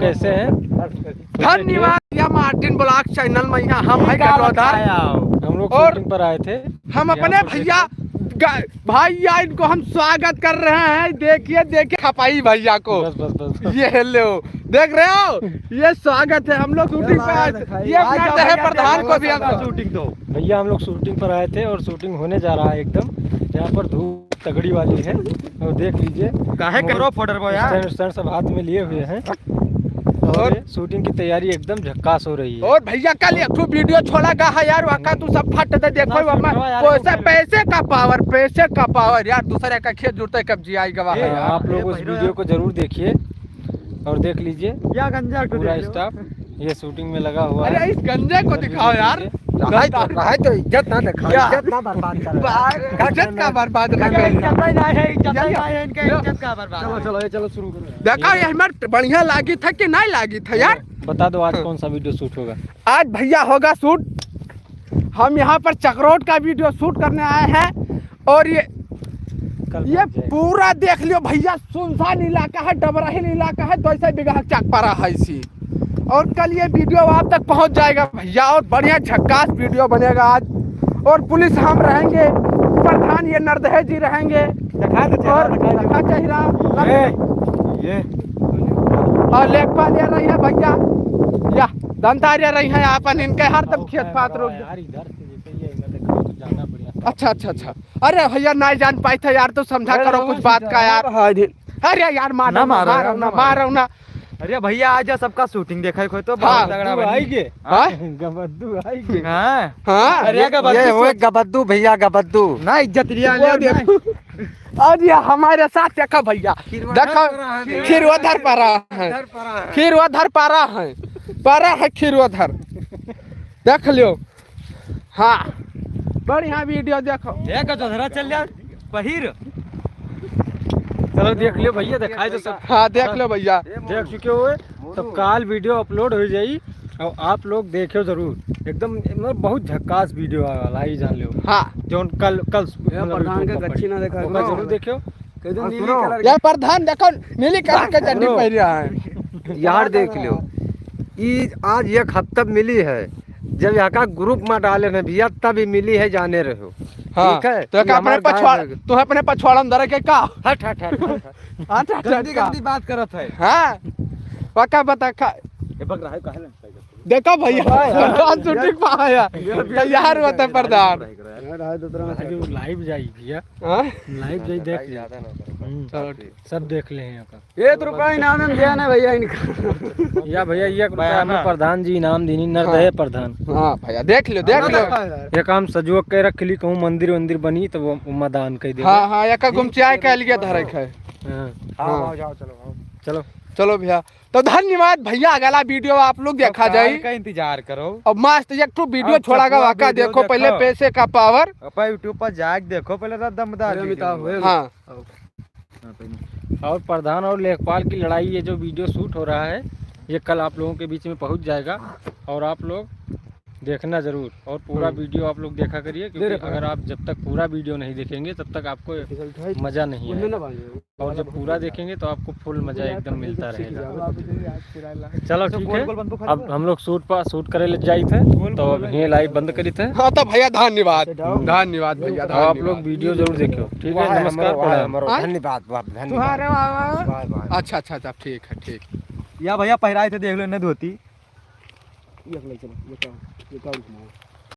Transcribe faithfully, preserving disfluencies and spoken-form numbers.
कैसे हैं? धन्यवाद, या मार्टिन ब्लॉग चैनल में यहाँ हम हैं कटौधर। हम लोग और शूटिंग पर आए थे। हम अपने भैया, ग-, भैया इनको हम स्वागत कर रहे हैं। देखिए, देखिए खपाई भैया को। बस, बस, बस। ये लो, देख रहे हो? ये स्वागत है, हम लोग शूटिंग पर आए थे। ये अपना जो है प्रधान को भी हम शूटिंग दो। भैया, हम लोग शूटिंग पर आए थे और शूटिंग होने जा रहा है एकदम। यहाँ पर धूप तगड़ी वाली है। और देख लीजिए, काहे करो फोटो बो यार? स्टैंड, स्टैंड सब हाथ में लिए हुए हैं। और और ये शूटिंग की तैयारी एकदम झक्कास हो रही है। और भैया, कल एक ठो वीडियो छोड़ा गा है यार, वहाँ का तू सब फट दे देखो, ना, वहाँ सुनो यार, पैसे, पैसे का पावर, पैसे का पावर यार, दूसरे का खेत जुड़ता है, कब जी आएगा वहाँ। ए यार, आप लोग उस वीडियो को जरूर देखिए और देख लीजिए। या गंजा को पूरा देख लो। स्टाफ ये शूटिंग में लगा हुआ है। अरे, इस गंजे को दिखाओ यार। रहा है तो, रहा है तो इज्जत ना दिखाओ, क्या? इज्जत ना बर्बाद करो। बाहर इज्जत का बर्बाद ना करो। इज्जत नहीं है, इज्जत नहीं है, इनका इज्जत का बर्बाद। चलो, चलो, ये चलो शुरू करो। देखा, ये हमार बढ़िया लागी था कि नहीं लागी था यार? बता दो, आज कौन सा वीडियो शूट होगा? आज भैया होगा शूट, हम यहाँ पर चकरोट का वीडियो शूट करने आए हैं। और ये, ये पूरा देख लियो भैया, सुनसान इलाका है, डबराहीन इलाका है, दो सौ बीघा चक परा है इसी। और कल ये वीडियो आप तक पहुँच जाएगा भैया, और बढ़िया झक्कास वीडियो बनेगा आज। और पुलिस हम रहेंगे, प्रधान ये नरदहे जी रहेंगे, दिखा दे चेहरा, और दिखा दे। दिखा चेहरा। ए, ये। और लेखपाल ये रही है भैया, या दंतारिया रही है आपन, इनके हरदम खेत पात रोक दे। यार, इधर से जैसे ये इधर देखो तो ज्यादा बढ़िया। अच्छा, अच्छा, अच्छा। अरे भैया, नहीं जान पाई था यार, तो समझा करो कुछ बात का यार। अरे यार, मारो ना, मारो ना, मारो ना। अरे भैया, आ जा, सबका शूटिंग देखा है कोई तो। हाँ। बहुत तगड़ा बनी। आई गे। हाँ? गबद्दू आई गे। हाँ। हाँ। अरे ये, गबद्दू ये हुए शूट। गबद्दू भैया, गबद्दू। ना इज्जत लिया, वो लिया, देखो। नहीं। और ये हमारे साथ देखो भैया, खीरवा देखो, धर परा है। खीरवा धर परा है। धर परा है। खीरवा धर परा है। परा है खीरवा धर। देख लियो। हाँ, बढ़िया वीडियो देखो। देखो, चौधरा चल जा, पहिर। चलो, देख लियो भैया, दिखाई दो सब। हाँ, देख लो भैया। देख चुके हुए, तो काल वीडियो अपलोड हो जाई और आप लोग देखियो जरूर। एकदम, मतलब, बहुत झक्कास वीडियो आवे वाला है, ये जान लियो। हाँ। जौन कल, कल, ये मतलब, प्रधान YouTube के पर गच्छी ना देखा ओका करो। जरूर देखियो। कह दो हाँ, नीली सुनो। कलर ये की। प्रधान देखो, नीली कलर के चड्डी सुनो। पहन रहा है। यार, देख लियो, ई आज एक हफ्ता मिली है, जब यहाँ का ग्रुप में डाले न भैया, तब ही मिली है, जाने रहो। हाँ, ठीक है? तो ये का अपने हमारे पछवाड़, गाय है। तू अपने पछवाड़ा में धरे के का? हट, हट, हट, हट, हट। हाँ, हट, हट, गंदी, हट, का? गंदी बात करत है। हाँ, पक्का बता का? ये बक रहा है, काहे ना? देखो भैया, भाई, हाँ। प्रधान शूटिंग पे आया। ये भी तैयार हुआ था प्रधान। यार, आज उतरा आज वो लाइव जाई भैया। हाँ? लाइव जाई, देख ली। हम्म। चलो, ठीक। सब देख ले हैं यहाँ का। एक रुपया इनाम में दिया ना भैया इनका। या भैया, ये एक रुपया बयाना। हमें प्रधान जी इनाम दीनी, नरदहे हाँ। प्रधान। हाँ भैया, देख लो, देख लो। ये काम सजो के रख ली, कहूँ मंदिर वंदिर बनी तो वो उमा दान कर दे। हाँ, हाँ, या का गुमचाए के लिए धरे है। हाँ। हाँ, हाँ। आओ, जाओ, चलो, आओ। चलो। चलो भैया, तो धन्यवाद भैया, अगला वीडियो आप लोग देखा जाई। का इंतजार करो। अब मस्त एक ठो वीडियो छोड़ा गा, वाका देखो पहले पैसे का पावर। अपा YouTube पर जाके देखो पहले, तो दमदार वीडियो। हाँ। और प्रधान और लेखपाल की लड़ाई, ये जो वीडियो शूट हो रहा है, ये कल आप लोगों के बीच में पहुंच जाएगा और आप लोग देखना जरूर। और पूरा हम्म। वीडियो आप लोग देखा करिए, क्योंकि अगर आप जब तक पूरा वीडियो नहीं देखेंगे, तब तक आपको मजा नहीं आएगा। और जब पूरा देखेंगे तो आपको फुल मजा एकदम मिलता रहेगा। चलो ठीक है, अब हम लोग शूट पर, शूट करे ले जाई थे, तो अब ये लाइव बंद करी थे। हाँ तो भैया धन्यवाद, धन्यवाद भैया, आप लोग वीडियो जरूर देखियो, ठीक है, नमस्कार, प्रणाम। धन्यवाद, धन्यवाद। अच्छा, अच्छा, अच्छा, ठीक है, ठीक। या भैया पहिराए थे, देख लो इन्हें धोती। ये अगला चलो, ये का, ये का उठना है?